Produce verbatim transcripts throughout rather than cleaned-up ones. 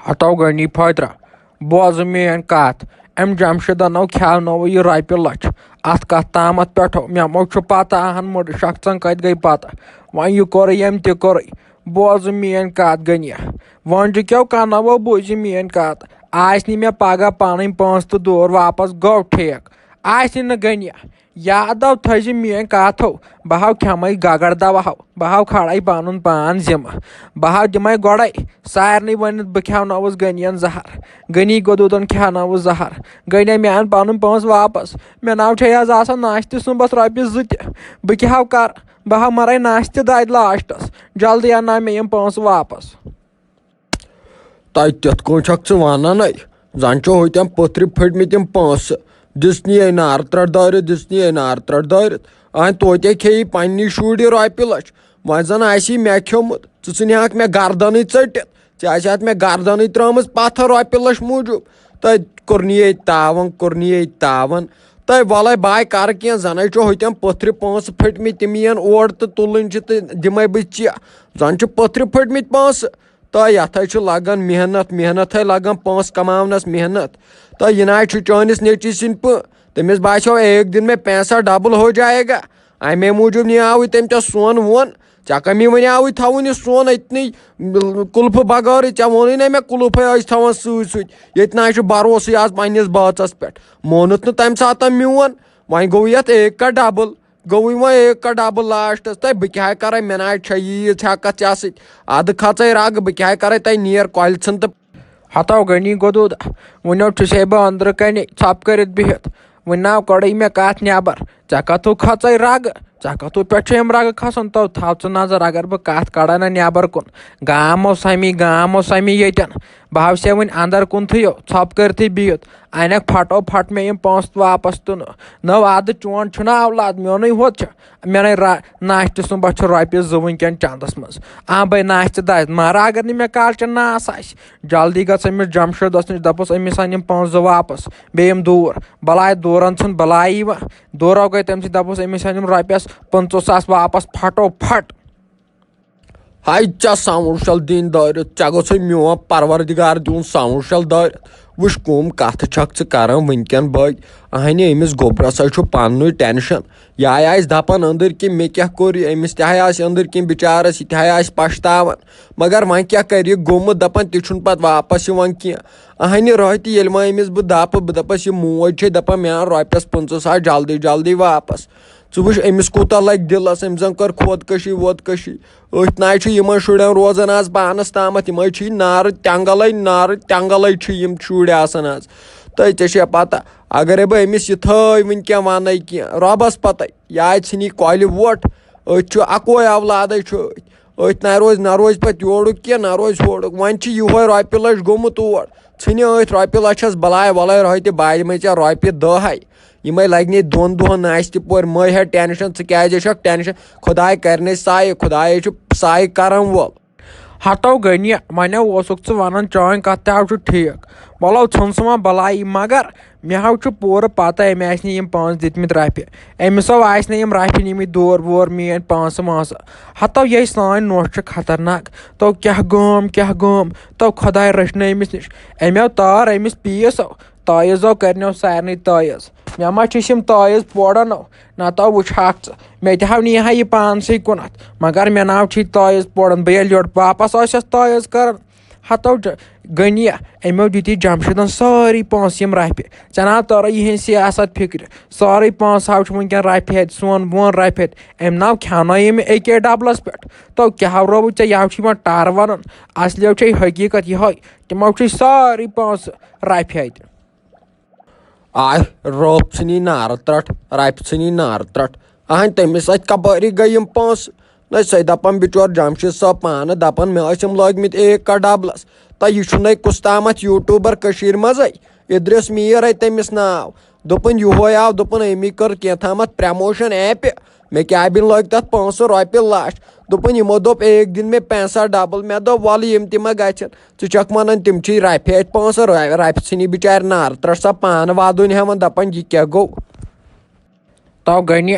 ہتو غنی پھٲترا، بوزٕ میٲنۍ کتھ۔ أمۍ جمشیدن نو کھیاونٲوٕ یہِ رۄپیہِ لچھ۔ اتھ کتھ تامتھ پٮ۪ٹھو مےٚ مو چھُ پتہ، اہن مُڑٕ شخصن کتہِ گٔے پتہ۔ وۄنۍ یہِ کوٚرُے، أمۍ تہِ کوٚرُے۔ بوزٕ میٲنۍ کتھ غنیہ۔ وۄنۍ چھُ کیو کنو بوٗزِ میٲنۍ کتھ۔ آسہِ نہٕ مےٚ پگاہ پنٕنۍ پونٛسہٕ تہٕ دور واپس، گوٚو ٹھیک۔ آسہِ نہٕ غنیہ۔ یادو تھٲیزِ میٲنۍ کتھ ہو۔ بہٕ ہاو کھٮ۪مے گگر دوا ہو۔ بہٕ ہاو کھڑے پنُن پان ذمہٕ۔ بہٕ ہاو دِمے گۄڈے سارنٕے ؤنِتھ، بہٕ کھٮ۪وناوُس غنین زہر۔ غنی گۄدوٗدن کھٮ۪وناوُس زہر۔ غنی، مےٚ ان پنُن پونٛسہٕ واپس۔ مےٚ ناو چھے آز آسان ناشتہٕ صُبحس رۄپیہِ زٕ تہِ۔ بہٕ کیٛاہ ہاو کر؟ بہٕ ہاو مرے ناشتہٕ دادِ لاسٹس۔ جلدی انناو مےٚ یِم پونٛسہٕ واپس۔ تۄہہِ کِتھ کٔنۍ چھکھ ژٕ ونان ہے؟ زن چھِ ہوتٮ۪ن پٔتھرِ پھٔٹمٕتۍ یِم پونٛسہٕ۔ دِژنی ہے نارٕ ترٛٹھ دٲرِتھ، دِژنی ہے نارٕ ترٛٹھ دٲرِتھ۔ اہن توتہِ کھیٚیہِ پننی شُرۍ یہِ رۄپیہِ لچھ۔ وۄنۍ زن آسی مےٚ کھیوٚمُت، ژٕ ژھٕنہِ ہاکھ مےٚ گردنٕے ژٔٹِتھ۔ ژےٚ آسہِ ہاکھ مےٚ گردنٕے ترٲمٕژ پتھر رۄپیہِ لچھ موٗجوٗب۔ تۄہہِ کوٚرنی ییٚتہِ تاوان، کوٚرنی ییٚتہِ تاوان۔ تۄہہِ وَلَے باے کَرٕ کینٛہہ، زَنَے چھُ ہُتٮ۪ن پٔتھرِ پونٛسہٕ پھٔٹمٕتۍ، تِم یِن اور تہٕ تُلٕنۍ چھِ تہٕ دِمَے بہٕ ژےٚ۔ زَن چھِ پٔتھرِ پھٔٹمٕتۍ پونٛسہٕ۔ تہٕ یَتھ حظ چھِ لَگان محنت، محنت حظ لَگان پونٛسہٕ کَماونَس محنت۔ تہٕ یہِ نہ حظ چھُ چٲنِس نیٚچوِ سٕنٛدۍ پٲٹھۍ، تٔمِس باسیو ایک دن میں پیسہ ڈبل ہو جائے گا۔ اَمے موٗجوٗب نیاوٕے تٔمۍ ژےٚ سۄن وۄن۔ ژےٚ کَمہِ وَنیاوٕے تھاوُن یہِ سۄن أتنٕے قُلفہٕ بغٲرٕے؟ ژےٚ ووٚنُے نہ مےٚ قُلفَے ٲسۍ تھاوان سۭتۍ سۭتۍ۔ ییٚتہِ نہ حظ چھُ بھروسٕے آز پنٛنِس بٲژَس پٮ۪ٹھ۔ مونُتھ نہٕ تَمہِ ساتہٕ میون۔ وۄنۍ گوٚو یَتھ ایک کا ڈبل۔ گوٚوٕے وۄنۍ ایک کا ڈبل لاسٹَس۔ تہٕ بہٕ کیٛاہ کَرَے؟ مےٚ نہ حظ چھےٚ ییٖژ ہٮ۪کَتھ ژےٚ سۭتۍ۔ اَدٕ کھژَے رَگہٕ، بہٕ کیٛاہ کَرَے؟ تۄہہِ نیر کۄلہِ ژھٕن تہٕ۔ ہتو غنی گوٚدوٗد، وٕنیو چھُسے بہٕ أنٛدرٕ کَنہِ ژھۄپہٕ کٔرِتھ بِہِتھ۔ وٕنۍ ناو کٔڑٕے مےٚ کَتھ نٮ۪بر۔ ژےٚ کَتھو کھژَے رَگہٕ؟ ژےٚ کَتھو پٮ۪ٹھ چھُ یِم رَگہٕ کھسان؟ تو تھاو ژٕ نظر، اگر بہٕ کَتھ کَڑَے نہ نٮ۪بر کُن۔ گام اوس اَمی، گام اوس اَمی ییٚتٮ۪ن۔ بہٕ ہاو سے وٕنۍ اَندر کُنتھٕے یو، ژھۄپہٕ کٔرتھٕے بِہِتھ۔ اَنٮ۪کھ پھٹو پھٹ مےٚ یِم پونٛسہٕ واپس تہٕ نہٕ۔ نو اَدٕ چون چھُنہ اولاد، میونُے ہوت چھُ۔ مےٚ نَے را-، ناشتہٕ سُمبَتھ چھُ رۄپیہِ زٕ وٕنکٮ۪ن چندس منٛز۔ آ بے ناشتہٕ دارِ، مگر اگر نہٕ مےٚ کالچن ناس آسہِ، جلدی گژھ أمِس جمشیدس نِش، دَپُس أمِس اَن یِم پونٛسہٕ زٕ واپس، بیٚیہِ یِم دوٗر۔ بلاے دوٗرن ژھٕن بلاے یِوان۔ دوٗرو گٔے تٔمۍ سٕنٛدۍ، دَپُس أمِس اَن یِم رۄپیس پٕنٛژٕہ ساس واپس پھٹو پھٹ۔ ہاے ژےٚ ساوُنٛڈ شل دِنۍ دٲرِتھ، ژےٚ گوٚژھُے میون پروردگار دیُن ساوُنٛڈ شل دٲرِتھ۔ وٕچھ کٕم کتھٕ چھکھ ژٕ کران وٕنکٮ۪ن بٲگۍ۔ اہنہِ أمِس گوٚبرس ہا چھُ پننُے ٹینشن۔ یہِ ہا آسہِ دپان أنٛدٕرۍ کِنۍ مےٚ کیٛاہ کوٚر یہِ، أمِس تہِ ہا آسہِ أنٛدٕرۍ کِنۍ بِچارس، یہِ تہِ ہا آسہِ پشتاوان۔ مگر وۄنۍ کیٛاہ کرِ، یہِ گوٚمُت دپان تہِ چھُنہٕ پتہٕ واپس یِوان کینٛہہ۔ اہنہِ رٲتۍ تہِ ییٚلہِ وۄنۍ أمِس بہٕ دپہٕ، بہٕ دپس یہِ موج چھے دپان مےٚ اَن رۄپیس پٕنٛژٕہ ساس جلدی جلدی واپس۔ ژٕ وٕچھ أمِس کوٗتاہ لگہِ دِلس، أمۍ زن کٔر خودکشی وودکشی۔ أتھۍ ناے چھُ یِمن شُرٮ۪ن روزان آز پانس تامتھ، یِمے چھِ نارٕ تٮ۪نٛگلے، نارٕ تٮ۪نٛگلے چھِ یِم شُرۍ آسان آز۔ تہٕ ژےٚ چھےٚ پتہ، اگرے بہٕ أمِس یِتھٲے وٕنۍ کینٛہہ ونَے کینٛہہ، رۄبس پتَے، یا ژھٕنی کۄلہِ وۄٹھ۔ أتھۍ چھُ اکوے اولادے چھُ أتھۍ۔ أتھۍ نہ روزِ، نہ روزِ پتہٕ یورُک کینٛہہ، نہ روزِ ہورُک۔ وۄنۍ چھِ یِہوے رۄپیہِ لچھ گوٚمُت اور۔ ژھٕنہِ أتھۍ رۄپیہِ لچھس بلاے، وَلَے رۄہہِ تہِ بارِ منٛز ژےٚ رۄپیہِ دَہَے۔ یِمے لگہِ نے دۄن دۄہن ناشتہِ پورِ، مہ ہےٚ ٹینشن، ژٕ کیازے چھکھ ٹینشن؟ خداے کرِ نے سایہِ، خدایے چھُ سایہِ کرن وول۔ ہتو غنی، ونے اوسُکھ ژٕ ونان چٲنۍ کتھ تہِ ہاو چھُ ٹھیک، ولو ژھُن سُہ وۄنۍ بلاے، مگر مےٚ ہاو چھُ پوٗرٕ پتہ أمۍ آسہِ نہٕ یِم پونٛسہٕ دِتمٕتۍ رۄپیہِ، أمِس ہاو آسہِ نہٕ یِم رۄپیہِ نِمٕتۍ دور وور میٲنۍ پونٛسہٕ وونٛسہٕ۔ ہتو یہِ سٲنۍ نوٚش چھِ خطرناک، تو کیاہ گٲم کیاہ گٲم، تو خداے رٔچھنہٕ أمِس نِش۔ أمۍ آو تار أمِس پیٖس، تٲیٖزو کرنیو سارنٕے تٲیٖز۔ مےٚ ما چھِس یِم تٲیٖز پورن، نتہٕ وٕچھ ہاکھ ژٕ، مےٚ تہِ ہاو نی ہا یہِ پانسٕے کُنتھ، مگر مےٚ ناو چھُے تٲیٖز پورن، بہٕ ییٚلہِ یورٕ واپس ٲسس تٲیٖز کران۔ ہتو ج-، غنی، أمۍ دیُت یہِ جمشیدن سٲری پونٛسہٕ یِم رۄپیہِ۔ ژےٚ ناو تٲرٕے یِہنٛز سیاست فکرِ، سٲرٕے پونٛسہٕ ہاو چھُ وٕنکٮ۪ن رۄپیہِ ہتہِ، سون بون رۄپیہِ ہتہِ۔ أمۍ ناو کھیٛانٲے أمۍ اکے ڈبلس پٮ۪ٹھ۔ تو کیٛاہ رووُے ژےٚ، یہِ ہاو چھُ یِوان ٹر ونُن، اصلی چھے حقیقت یِہوے، تِمو چھُے سٲرٕے پونٛسہٕ رۄپیہِ ہتہِ۔ آے، رٲپ ژھٕنی نارٕ ترٛٹھ، رۄپیہِ ژھٕنی نارٕ ترٛٹھ۔ اہن تٔمِس اَتھِ کپٲری گٔے یِم پونٛسہٕ؟ نہ، سۄے دَپان بِچور جمشید صٲب پانہٕ دَپان، مےٚ ٲسۍ یِم لٲگۍ مٕتۍ ایک کا ڈبلس۔ تہٕ یہِ چھُنَے کُس تامَتھ یوٗٹیوٗبر کٔشیٖرِ منٛزٕے۔ ادریس میٖر ہے تٔمِس ناو۔ دوٚپُن، یِہوے آو، دوٚپُن، أمی کٔر کینٛہہ تامَتھ پرموشن ایپہِ۔ مےٚ کیٛاہ بِن لٲگۍ تَتھ پونٛسہٕ رۄپیہِ لَچھ۔ دوٚپُن، یِمو دوٚپ، ایک دن میں پیسہ ڈبل۔ مےٚ دوٚپ، وَلہٕ، یِم تہِ ما گژھن۔ ژٕ چھَکھ وَنان، تِم چھِ رۄپیہِ اَتہِ پونٛسہٕ، رۄ-، رۄپیہِ ژھٕنی بِچارِ نارٕ ترٛٹھ سۄ پانہٕ وَدُن ہٮ۪وان، دَپان، یہِ کیٛاہ گوٚو؟ تو غنی،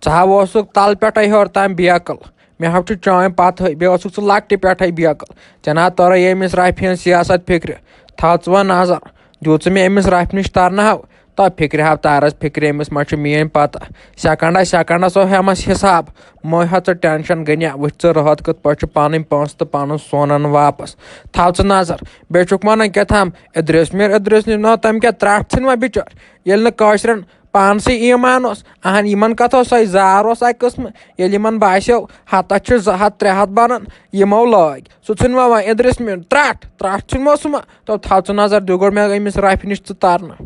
ژٕ ہا اوسُکھ تَلہٕ پٮ۪ٹھَے ہیوٚر تام بیکٕل۔ مےٚ ہا چھُ چٲنۍ پتہٕے، بیٚیہِ ٲسٕکھ ژٕ لۄکٹہِ پٮ۪ٹھَے بیقل۔ ژےٚ نہ ہا تٔرٕے أمِس رافی ہٕنٛز سیاست فِکرِ۔ تھاو ژٕ وۄنۍ نظر، دیُت ژٕ مےٚ أمِس رافی نِش ترنہٕ ہو، تہٕ فِکرِ ہاو تارس فِکرِ، أمِس ما چھُ میٲنۍ پتہ۔ سیکنڈا سیکنڈس اوس ہٮ۪مس حساب۔ مہ ہا ژٕ ٹینشن گٔنیا، وٕچھ ژٕ رٲتھ کِتھ پٲٹھۍ چھُ پنٕنۍ پونٛسہٕ تہٕ پنُن سۄن انان واپس۔ تھاو ژٕ نظر، بیٚیہِ چھُکھ ونان کیٛاہ تام ادرس میر، ادرس میر، نہ تٔمۍ کیٛاہ ترٛٹھ ژھٕنۍ وۄنۍ بچٲرۍ، ییٚلہِ نہٕ کٲشرٮ۪ن پانسٕے ایمان اوس۔ اہن، یِمن کتھ اوس سۄے زار اوس اکہِ قٕسمہٕ۔ ییٚلہِ یِمن باسیو ہتس چھِ زٕ ہتھ ترٛےٚ ہتھ بنان، یِمو لٲگۍ۔ سُہ ژھٕنۍ وۄنۍ وۄنۍ ادرس میر، ترٛٹھ، ترٛٹھ ژھٕنۍ وۄنۍ سُہ ما۔ تو تھاو ژٕ نظر، دِ گۄڈٕ مےٚ أمِس رافی نِش ژٕ ترنہٕ۔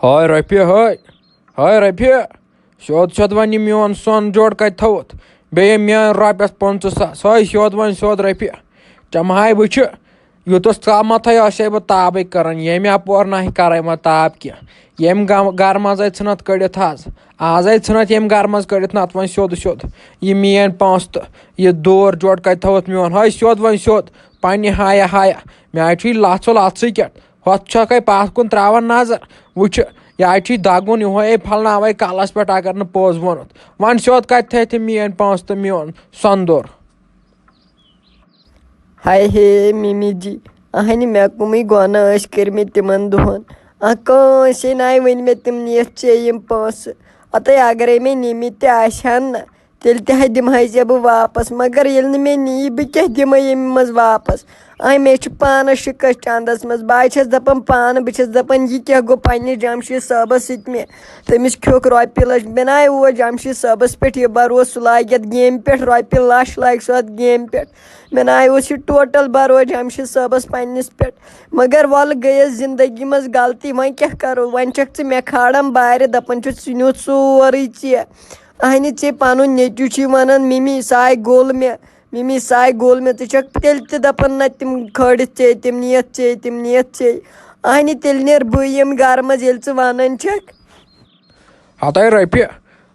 ہاے رۄپیہِ، ہاے، ہاے رۄپیہِ، سیوٚد سیوٚد وَن، یہِ میون سۄن جوڑ کَتہِ تھوٚوُتھ؟ بیٚیہِ یِم میٲنۍ رۄپیَس پٕنٛژٕہ ساس، ہاے سیوٚد وَن سیوٚد رۄپیہِ۔ ژےٚ مہٕ ہاے وٕچھِ، یوٗتاہ ژامَتھَے آسے بہٕ تابٕے کَران، ییٚمہِ اَپور نہ کَرَے وۄنۍ تاب کینٛہہ۔ ییٚمہِ گام-، گَرٕ منٛزَے ژھٕنَتھ کٔڑِتھ حظ، آزَے ژھٕنَتھ ییٚمہِ گَرٕ منٛز کٔڑِتھ، نَتہٕ وۄنۍ سیوٚد سیوٚد۔ یہِ میٲنۍ پونٛسہٕ تہٕ یہِ دوٗر جوڑ کَتہِ تھوٚوُتھ میون، ہاے سیوٚد وۄنۍ سیوٚد، پنٛنہِ ہایا ہایا۔ مےٚ حظ چھُ یہِ لَژھ و لَژھٕے کٮ۪تھ۔ ہۄتھ چھکھے پتھ کُن تراوان نظر، وٕچھِ، یہِ حظ چھُے دگُن یِہوے پھلناوے کلس پٮ۪ٹھ اگر نہٕ پوٚز ووٚنُتھ۔ وۄنۍ سیوٚد کتہِ تھٲے تٔمۍ میٲنۍ پونٛسہٕ تہٕ میون سۄندُر؟ ہاے ہے مِمی جی، اہنہِ مےٚ کٕمٕے گۄناہ ٲسۍ کٔرمٕتۍ تِمن دۄہن۔ آ، کٲنٛسے ناے ؤنۍ مےٚ تِم نِتھ ژےٚ یِم پونٛسہٕ۔ ہتے اگرے مےٚ نِمٕتۍ تہِ آسہِ ہن نہ، تیٚلہِ تہِ ہا دِمہٕ ہا ژےٚ بہٕ واپس، مگر ییٚلہِ نہٕ مےٚ نِیی، بہٕ کیٛاہ دِمے ییٚمہِ منٛز واپس؟ آ، مےٚ چھُ پانس شِکست چندس منٛز۔ بہٕ ہا چھَس دپان پانہٕ، بہٕ چھَس دپان، یہِ کیٛاہ گوٚو پننِس جمشید صٲبس سۭتۍ مےٚ؟ تٔمِس کھیوٚکھ رۄپیہِ لچھ۔ مےٚ ناے اوس جمشید صٲبس پٮ۪ٹھ یہِ بروسہٕ، سُہ لاگہِ یتھ گیمہِ پٮ۪ٹھ، رۄپیہِ لچھ لاگہِ سُہ اتھ گیمہِ پٮ۪ٹھ۔ مےٚ ناے اوس یہِ ٹوٹل بروسہٕ جمشید صٲبس پننِس پٮ۪ٹھ۔ مگر وَلہٕ گٔیَس زندگی منٛز غلطی، وۄنۍ کیٛاہ کَرو؟ وۄنۍ چھَکھ ژٕ مےٚ کھالان بارِ، دَپان چھُ، "ژٕ نیوٗتھ سورُے ژےٚ۔" اَہنہِ، ژےٚ پَنُن نیٚچوٗ چھُے وَنان، "مِمی ساے گوٚل مےٚ، مِمی ساے گوٚل مےٚ۔" ژٕ چھَکھ تیٚلہِ تہِ دَپان، "نہ، تِم کھٲلِتھ ژےٚ، تِم نِیَتھ ژےٚ، تِم نِیَتھ ژےٚ۔" اَہنہِ، تیٚلہِ نیرٕ بٕے ییٚمہِ گَرٕ منٛز، ییٚلہِ ژٕ وَنان چھَکھ۔ ہتاے رۄپیہِ،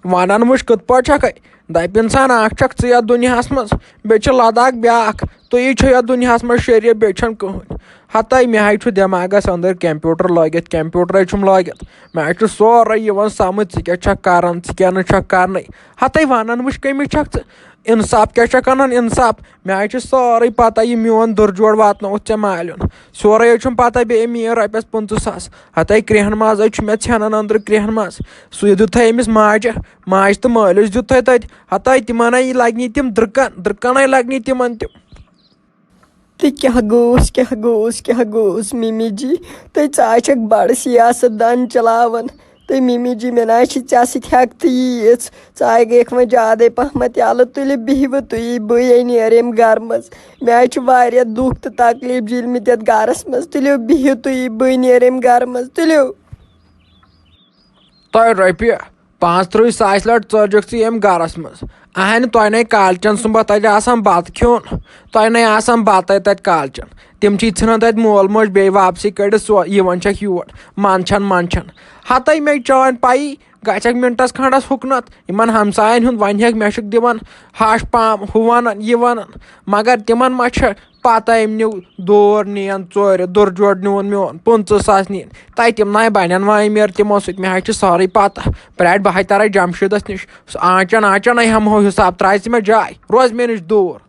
ونان وٕچھ کِتھ پٲٹھۍ چھکھے۔ دپہِ انسان، اکھ چھکھ ژٕ یتھ دُنیاہس منٛز، بیٚیہِ چھِ لداخ بیاکھ، تُہی چھِو یتھ دُنیاہس منٛز شریف، بیٚیہِ چھنہٕ کٕہٕنۍ۔ ہتاے مےٚ ہاے چھُ دٮ۪ماغس أنٛدٕرۍ کمپیوٹر لٲگِتھ، کمپیوٹرے چھُم لٲگِتھ، مےٚ ہاے چھُ سورُے یِوان سمجھ، ژٕ کیٛاہ چھکھ کران، ژٕ کیٛاہ نہٕ چھکھ کرنٕے۔ ہتاے ونان وٕچھ کٔمِس چھکھ ژٕ، انصاف کیٛاہ چھکھ انان، انصاف؟ مےٚ حظ چھِ سٲرٕے پتہ، یہِ میون دُرجوڑ واتنووُتھ ژےٚ مالِیُن۔ سورُے حظ چھُم پتہ، بیٚیہِ أمۍ یہِ رۄپیَس پٕنٛژٕہ ساس۔ ہتَے کرٛیٚہن ماز حظ چھُ مےٚ ژھٮ۪نان أنٛدرٕ کرٛیٚہن ماز۔ سُہ دیُت تھَے أمِس ماجہِ، ماجہِ تہٕ مٲلِس دیُت تھَے تَتہِ۔ ہتَے تِمن ہَے لگنی تِم درٛکن، درٛکنَے لگنی تِمن تِم۔ تہٕ کیٛاہ گوٚوُس، کیٛاہ گوٚوُس، کیٛاہ گوٚوُس، مِمی جی؟ تہٕ ژٕ آے چھَکھ بڑٕ سیاست دان چلاوان۔ تہٕ مِمی جی، مےٚ نہ حظ چھِ ژےٚ سۭتۍ ہٮ۪کتھٕے ییٖژ۔ ژٕ آے گٔیَکھ وۄنۍ زیادَے پہمتھ یَلہٕ۔ تُلِو بِہِو تُہی، بٕے نیرٕ ییٚمہِ گَرٕ منٛز۔ مےٚ حظ چھُ واریاہ دُکھ تہٕ تکلیٖف جیٖلمٕتۍ یَتھ گَرَس منٛز۔ تُلِو بِہِو تُہی، بٕے نیرٕ ییٚمہِ گَرٕ منٛز۔ تُلِو۔ تۄہہِ رۄپیہِ پانٛژترٕٛہ ساسہِ لَٹہِ ژٔجِکھ ژٕ ییٚمہِ گَرَس منٛز۔ اَہَنہِ، تۄہہِ نے کالچَن سُنٛمبَتھ تَتہِ آسان بَتہٕ کھیوٚن۔ تۄہہِ نے آسان بَتَے تَتہِ کالچَن۔ تِم چھِ ژھٕنان تَتہِ مول موج بیٚیہِ واپسٕے کٔڑِتھ، سو-، یِوان چھَکھ یور۔ منٛدچھان منٛدچھان۔ ہَتَے مےٚ چٲنۍ پَیی، گژھکھ مِنٹَس کھنٛڈَس ہُکنَتھ۔ یِمَن ہمسایَن ہُنٛد وَنہِ ہٮ۪کھ، مےٚ چھِکھ دِوان ہَش پام، ہُہ وَنان، یہِ وَنان۔ مگر تِمَن ما چھِ پَتہ، أمۍ نیوٗ دوٗر نِیَن ژورِ، دُرجوڑ نیوٗن میون، پٕنٛژٕہ ساس نِیَن۔ تَتہِ تِم نَے بَنَن وۄنۍ أمیٖر تِمو سۭتۍ، مےٚ حظ چھِ سٲرٕے پَتہ۔ پرٛارِ بہٕ ہَے تَرَے جمشیٖدَس نِش۔ سُہ آنٛچَن آنٛچَن ہَے ہٮ۪مہٕ ہو حِساب، ترٛاے ژٕ مےٚ جاے، روز مےٚ نِش دوٗر۔